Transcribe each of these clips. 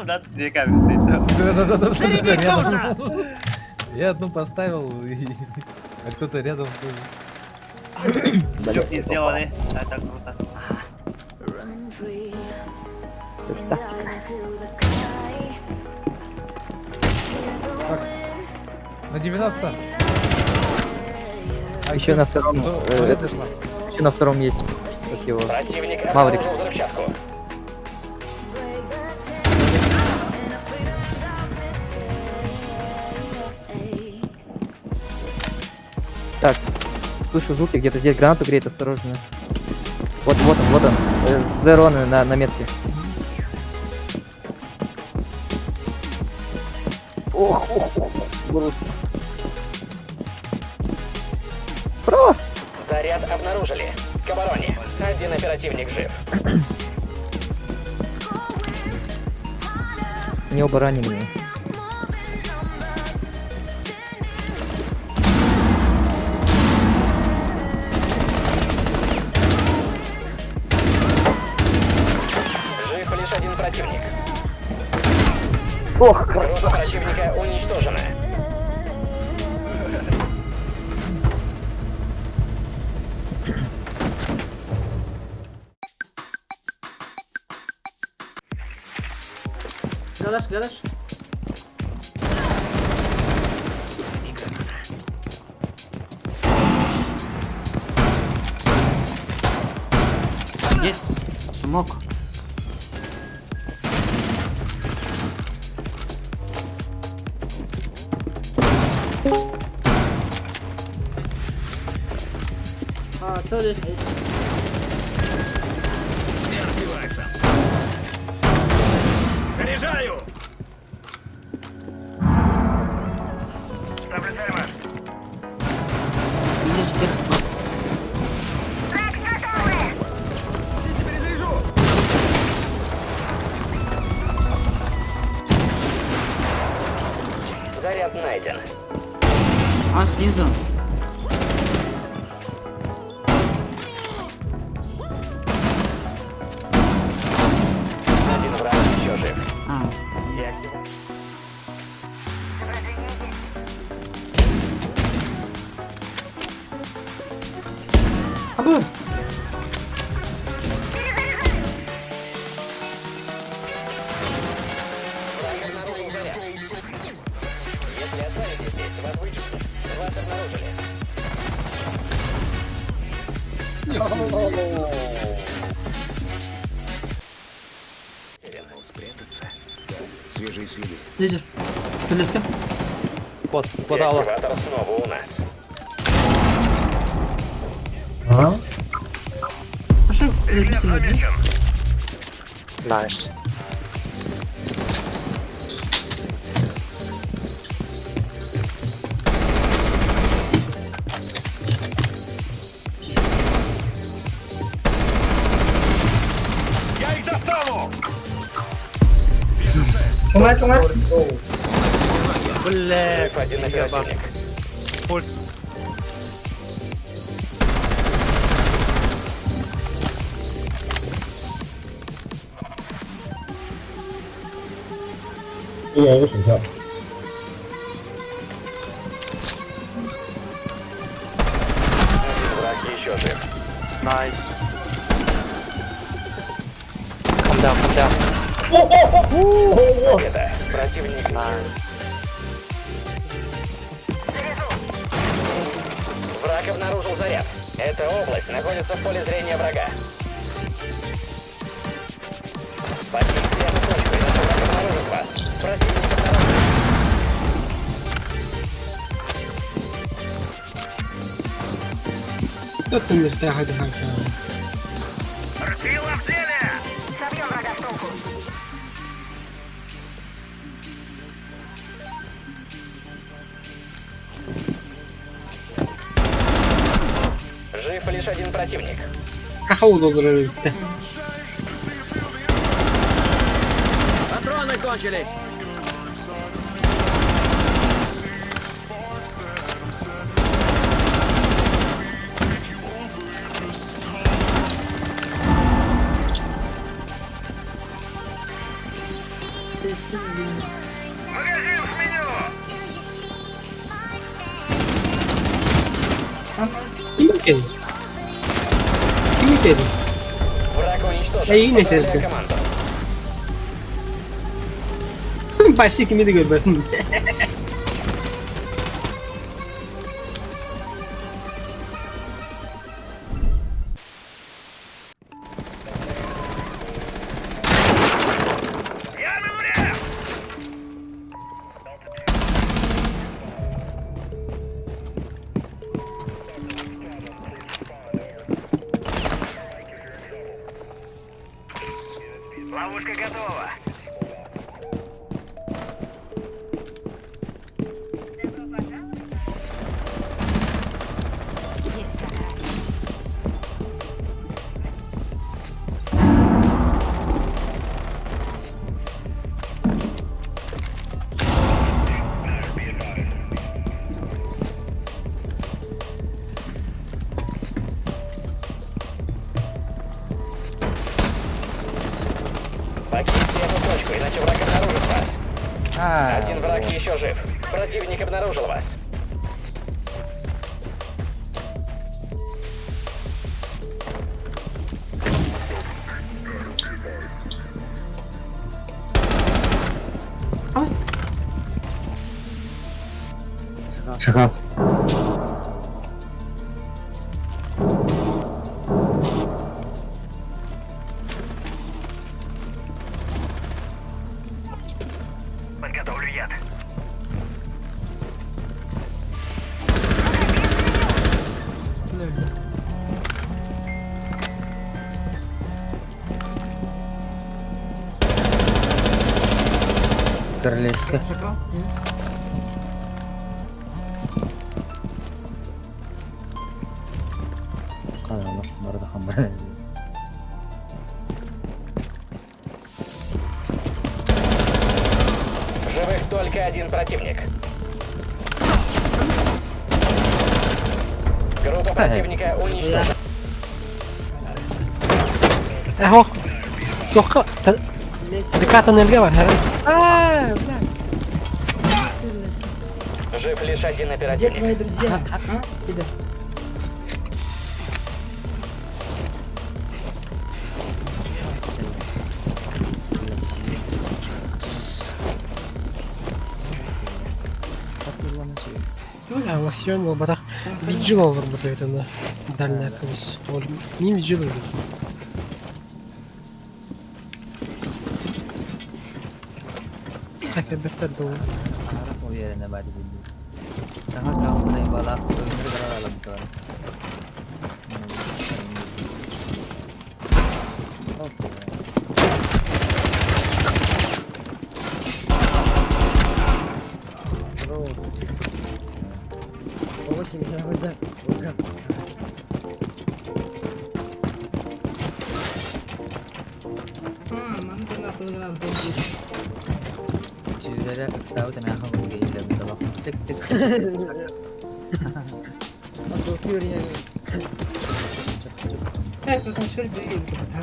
нас две камеры стоит. Да-да-да, Зарядить рядом. нужно! Я одну поставил, а кто-то рядом тоже. Люк не сделаны. Это круто. Это тактика. Так, на 90. А Еще на втором, Туалет дошла. еще на втором есть. Как его? Противник Маврик. обнаружил взрывчатку. Так, слышу звуки, где-то здесь гранату греет, осторожно. Вот, вот он, вот он. Зероны на метке. Ох, ох, ох, грустно. Справа! Заряд обнаружили. К обороне. Один оперативник жив. Не оба раненые. Жив лишь один противник. Ох, Группа противника уничтожена. Гараж, гараж. Есть смог. А, sorry. Заряжаю! Мне 4. Заряд найден. А, снизу. Один враг еще жив. А, Деактив- Абу! Обнаружил заряд. Если останетесь здесь, вас вычислят. Вас обнаружили. Спрятаться. Свежие следы. Лидер. Телеска. Кот, хватало. Деактиватор снова у нас. Пошел, запусти на дне. Nice. Я их достану! Бля, Жив один оперативник. Пульс. Один враг еще жив. Nice. Победа. Противник. Враг обнаружил заряд. Эта область находится в поле зрения врага. Покиньте эту точку, иначе враг обнаружит вас. Противник обнаружен. Сила в деле! Собьем врага с толку. Жив лишь один противник. Патроны кончились! Магазин сменю! Ким Ким Враг уничтожен. Эй, не Поздравляю терпи. команду. Почти кими de görmesin. Я на нуле! Ловушка готова. Есть такая. Покиньте эту точку, иначе враг обнаружит вас. А, Один враг еще жив. Противник обнаружил вас. Ас. Шагал. Подготовлю яд. Королевская. Шакал. Минус. В живых только один противник. Группа противника уничтожена. Eho. Тоха. Деката не влево, А, бля. Жив лишь один Где оперативник. твои друзья? А? Иди. Лосьон был батах. Виджил ол работает она. Дальняя колесо. Не виджил. Так, я бертер был. А, нам надо надо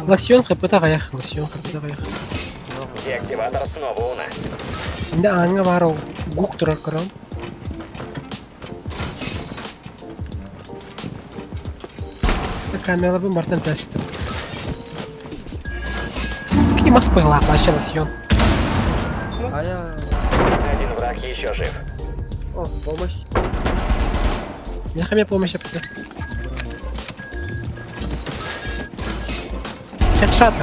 Лосьон хпт гаях. Лосьон хпт гаях. Деактиватор снова у нас. Да, аңа бар гук турар көрөм. Камера бы Мартин тестит. Какие мас пыла, вообще лосьон. Один враг еще жив. О, помощь. Меха мне помощь апта. Хедшот.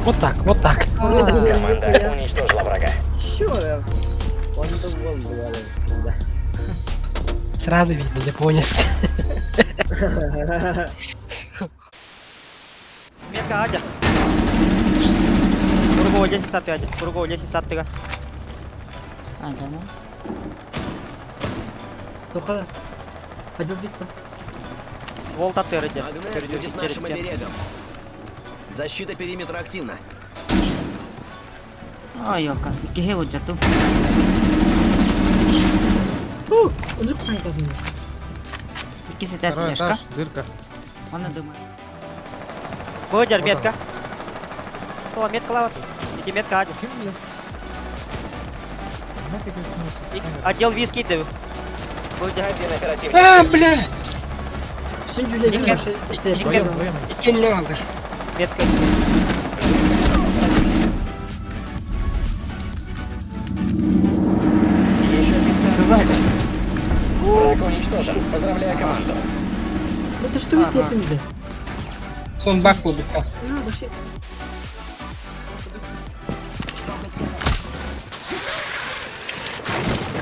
Вот так, вот так. Команда уничтожила врага. Чё я? Он там вон бывали. Да. Сразу видно, японец. Метка Адя. Круговой 10 саты Адя. Круговой 10 саты. А, да, ну. Тоха. Один виста. Волт от Эры Магнет будет нашим оберегом. Защита периметра активна. А, ёлка. Кихе вот жату. Фу, он же паника в меня. Икки сетәс Второй лешка. этаж, дырка. Он думает. Бодер метка. О, метка лава. Ити метка один. Ким, блядь? Нафиг я сунулся? Отдел виски деп. Один оперативник. А, бля! Мен жүлеген Икки. башы işte. Вдвоем, вдвоем. Икенне алыр. Метка. Еще 15. Сылай. Враг уничтожен. Поздравляю команду. Это что вы степенде? Сон бак болдукта. А, башы.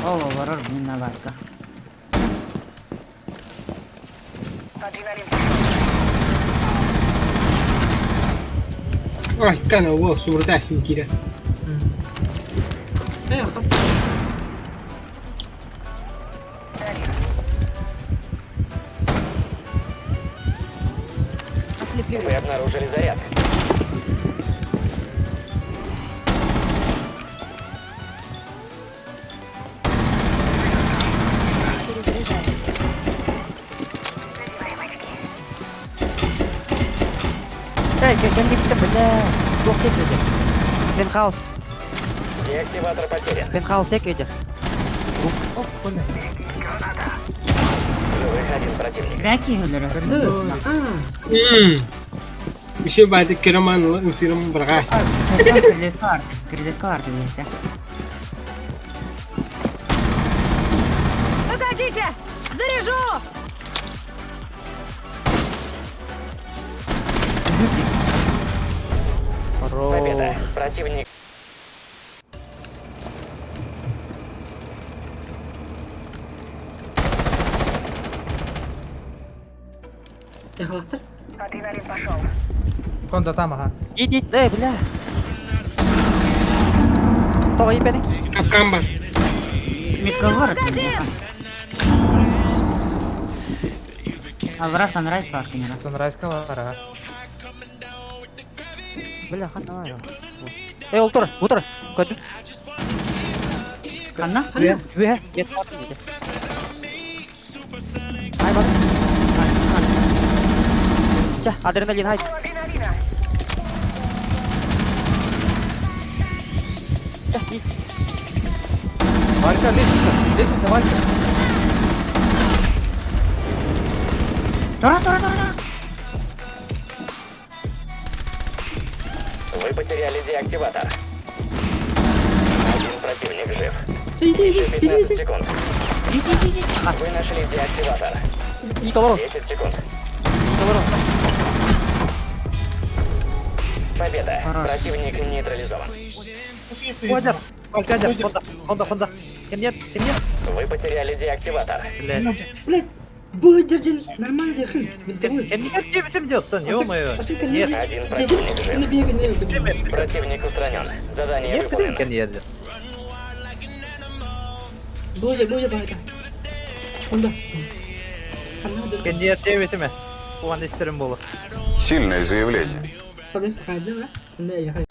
Ол олорор мин лайка. Адреналин пошел. Ой, кана уол сурдасни кире. Э, хас. Ослеплю. Вы обнаружили заряд. Перезаряжаю. Эй, кем кетті, бля. Туох кетті. Пентхаус. Деактиватор потерян. Пентхаус екі Оп, блин. Живых один противник. Бәки өлөрөр. А, Мм. Еще байды кераман ымсырым баргас. Кирдеско бар. Кирдеско бар деп. Погодите! Заряжу! Победа. Противник. яқалақтар. Адреналин пошел. Конда там, ага. Ид, ид, эй, бля. Тоға ипені. Капкан бар. Метка бар. Алра Санрайз бар кенера. Санрайз бар, ага. Бля, ханна бар. Эй, ол тұр, отыр. Көтү. Ханна? Ханна. Үе, кет бар. Ай, бар. Ча, адреналин хай. Адреналина. Ча, ид. Валька, лестница, лестница, Валька. Тора, тора, тора, тора. Вы потеряли деактиватор. Один противник жив. Иди, иди, Еще иди, 15 иди. секунд. Ид, ид, ид, ид. Вы нашли деактиватор. Ид, олар. 10 секунд. Ид, олар. Победа. Хорош. Противник нейтрализован. Хода, хода, хода, хода, хода. Кем нет, кем нет? Вы потеряли деактиватор. Бля. Блядь, бұл жерден нормально жақын. Винтовой. Кем нет, кем кем делать, ё-моё. А ты ко Нет, мне один противник жив. На бега, не Противник устранен. Задание Нет, кем выполнено. нет. Бұл жер, бұл жер бар екен. Онда. Ханна, Кем нет, кем етеме. Оған истерим болы. Сильное заявление. Табыс қайда ма? Анда яқай.